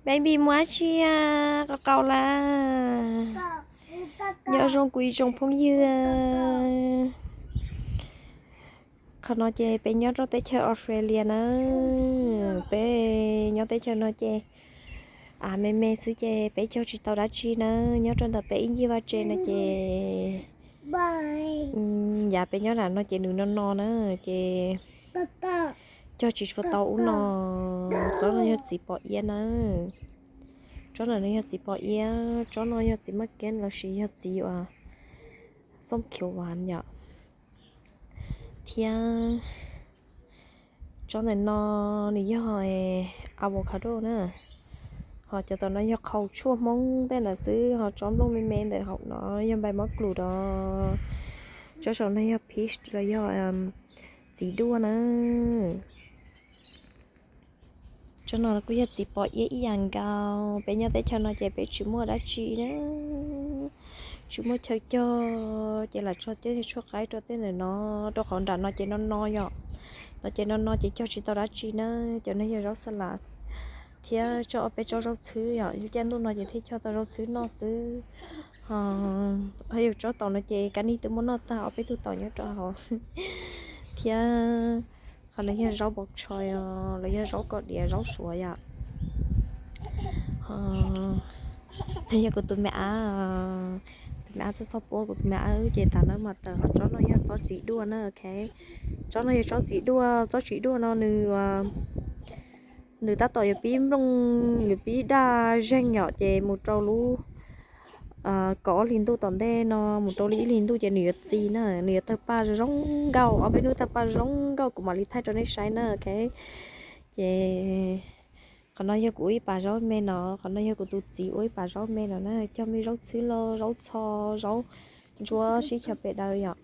Baby mus dab tsi a? Qau qau lawm. Nyob zoo kuv ib tsoom phooj ywg. Qhov no ces peb nyob rau teb chaws Australia na. Peb nyob teb chaws no ces av me me xwb ces peb cog tsis tau dab tsi na. Nyob rau ntawm peb ib ncig vaj tsev no ces yav peb nyob nram no ces nws no no na, ces cog tsis tshua tau ub no. Tsob no yog txiv pos iab na. Tsob no yog txiv pos iab, tsob no yog txiv maj kiab lossis yog txiv uas xom khiv vas yom. Thiab tsob ntawm no nws yog avocado na. Ho cov tom no yog qhau tshuaj Hmoob tej ntawd xwb, ho tsob nplooj me me ntawm hauv no yog npais mob klus os. Tsob saum no yog peach los yog txiv duaj na. Tsob no kuj yog txiv pos iab ib yam nkaus. Peb nyob teb chaws no ces peb tsis muaj dab tsi na, tsis muaj chaw cog, ces lam tso tej tshuaj qaib rau tej ntawm no, rau qhov nram no ces no no yom. No ces no no ces cog tsis tau dab tsi na. Cov no yog zaub xas las thiab tso ob peb tsob zaub txhwb yom. Lub caij ntuj no ces thiaj cog tau zaub txhwb noj xwb. Ho yog tsob taum no ces kab nig twb muab noj tag ob peb tug taum nyob rau hauv. Thiab qhov no yog zaub bok tshoi los yog zaub kom diav zaub suav yom. Yog kuv tus me ab, tus me ab txhob txhob puab kuv tus me ab wb ces tas na mas taws. Ho tsob no yog tsob txiv duaj na, ok. Tsob no yog tsob txiv duaj, tsob txiv duaj no nws nws tab tom yuav pib nplooj, yuav pib daj zeeg yom, ces mus rau lub kaum ob hlis ntuj tom ntej no mus rau li ib hlis ntuj ces nws yuav txi na, nws yuav tawg paj zoo nkauj, ob peb hnub tawg paj zoo nkauj kuv mam li thaij rau nej saib na, ok. Ces qhov no yog kuv ua ib pas zaub me no, qhov no yog kuv tus txiv ua ib pas zaub me no na, cog me zaub txhwb los zaub txho, zaub ntsuab sib chaws pes daws yom.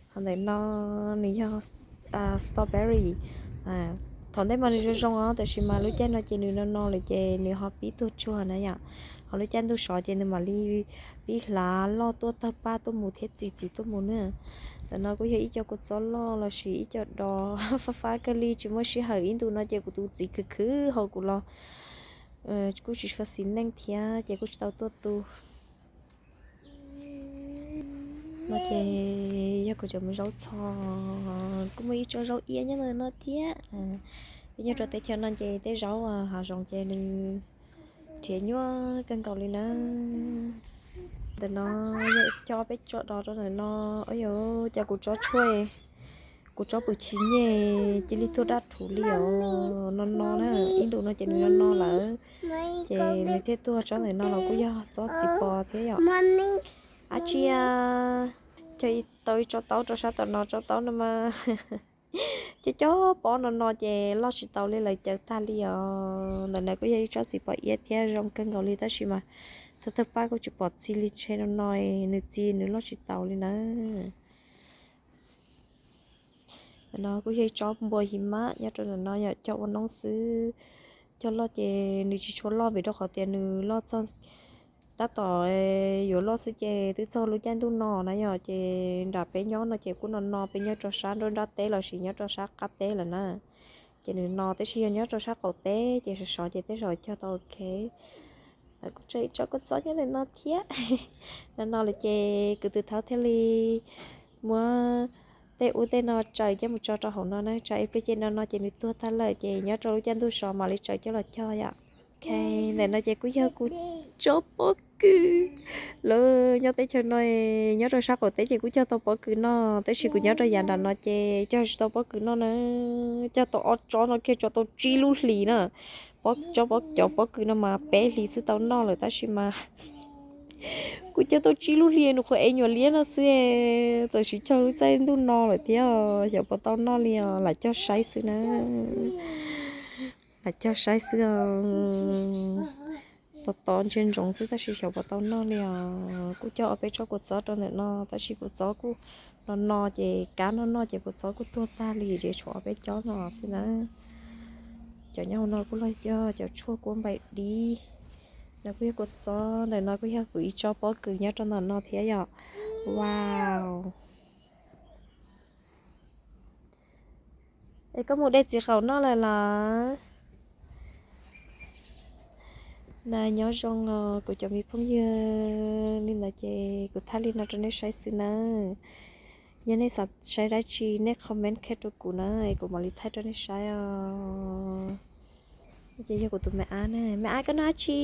Qhov ntawm no nws yog strawberry. Thaum ntej mas nws zoo zoo os, tab sis mas lub caij no ces nws no no lawm ces nws ho pib tuag tsuag na yom. Ho lub caij ntuj sov ces nws mam li pib hlav loj tuaj tawg paj tuaj mus thiab txi txiv tuaj mus na. Ntawm no kuj yog ib co kua txob loj lossis ib co dos fab fab kawg li tsis muaj sij hawm, ib ntus no ces kuv tus txiv khwv khwv hauv kuv los kuj tsis tshua xis neej thiab ces kuj tsis tau tuaj tu. No ces yog kuv cov mus zaub txho, kuj muaj ib tsob zaub iab nyob ntawm no thiab. Peb nyob rau teb chaws no ces tej zaub hav zoov ces nws nrhiav nyuaj kawg nkaus li na. Ntawm no yog coj peb tso dos rau ntawm no. Ua yog cas kuv tsob tshuaj, kuv tsob pwm chim nyej cia li tuag daj rhuv li os, no no na. Ib ntus no ces nws no no lawm ces nws thiaj tuag. Tsob ntawm no los kuj yog tsob txiv pos thiab yom. Ab tsi, cog tau ib tsob taub rau sab tom no, tsob taub no mas cov cov pob no no ces loj tsis taus li, lawv caws tag li os. Ntawm no kuj yog ib tsob txiv pos iab thiab zoo kawg nkaus li tab sis mas tawg tawg paj kuj tsis pom txi li, ntshe no no nws txi nws loj tsis taus li na. Ntawm no kuj yog ib tsob npua his mab nyob rau ntawm no yom, cog ua noob xwb. Cog loj ces nws tsis tshua loj vim rau qhov tias nws loj txog, tab tom yuav loj xwb ces twb txog lub caij ntuj no na yom. Ces nram peb nyob no ces kuj no no, peb nyob rau sab nruab nrab teb lossis nyob rau sab qab teb lawm na. Ces nws no, tab sis yog nyob rau sab qaum teb ces sov sov ces tej zaum cog tau ok. Kuj tso ib tsob kua txob nyob ntawm no thiab. No no lawm ces kuv tus thaub thiaj li muab tej ub tej no tsaws coj mus tso rau hauv no na, tsam ib pliag ces no no ces nws tuag tag lawm ces nyob rau lub caij ntuj sov mam li tsaws coj los cog yom. Ok, ntawm no ces kuj yog kuv tsob pob kws. Lawv nyob teb chaws no, nyob rau sab qaum teb ces kuj cog tau pob kws noj, tab sis kuv nyob rau yav nram no ces cog tsis tau pob kws noj na. Cog tau ob tsob no kiag tso tau tsib lub hlis na. Pob, tsob pob, cov pob kws no mas peb hlis xwb tau noj lawm tab sis mas kuv cog tau tsib lub hlis nws qhuav ev nyuam liab no xwb. Tam sim cog lub caij ntuj no lawm thiab, xyov puas tau noj li os, lam cog saib xwb na. Lam cog saib xwb os. Tos tos ntsia ntsoov xwb tab sis xyov puas tau noj li os. Kuj cog ob peb tsob kua txob rau ntawm no tab sis kua txob kuj no no ces kab noj noj ces kua txob kuj tuag tag li ces tshuav ob peb tsob no xwb na. Cov nyob hauv no kuj los yog cov tshuaj kuab npaim dib. No kuj yog kua txob, ntawm no kuj yog kuv ib tsob pob kws nyob rau ntawm no thiab yom. Wow. Es koj mus de txiv qaub noj lawm los? Na nyob zoo os kuv cov me phooj ywg, li ntawd ces kuv thaij li no rau nej saib xwb nawb. Yog nej xav saib dab tsi nej comment qhia rau kuv na, kuv mam li thaij rau nej saib os. Ces yog kuv tus me ab na, me ab koj noj dab tsi?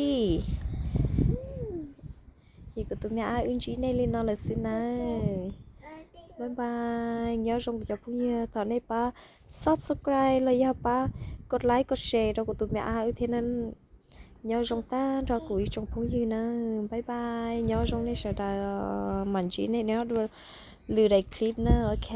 Ces kuv tus me ab wb ntsib nej li no lawm xwb nawb. Bye bye, nyob zoo kuv cov phooj ywg, thov nej pab subscribe los yog pab kos like kos share rau kuv tus me ab wb thiab na. Nyob zoo tag nrho kuv ib tsoom phooj ywg na. Bye bye, nyob zoo nej sawv daws, mam ntsib nej nyob dua lwm daim clip na, ok.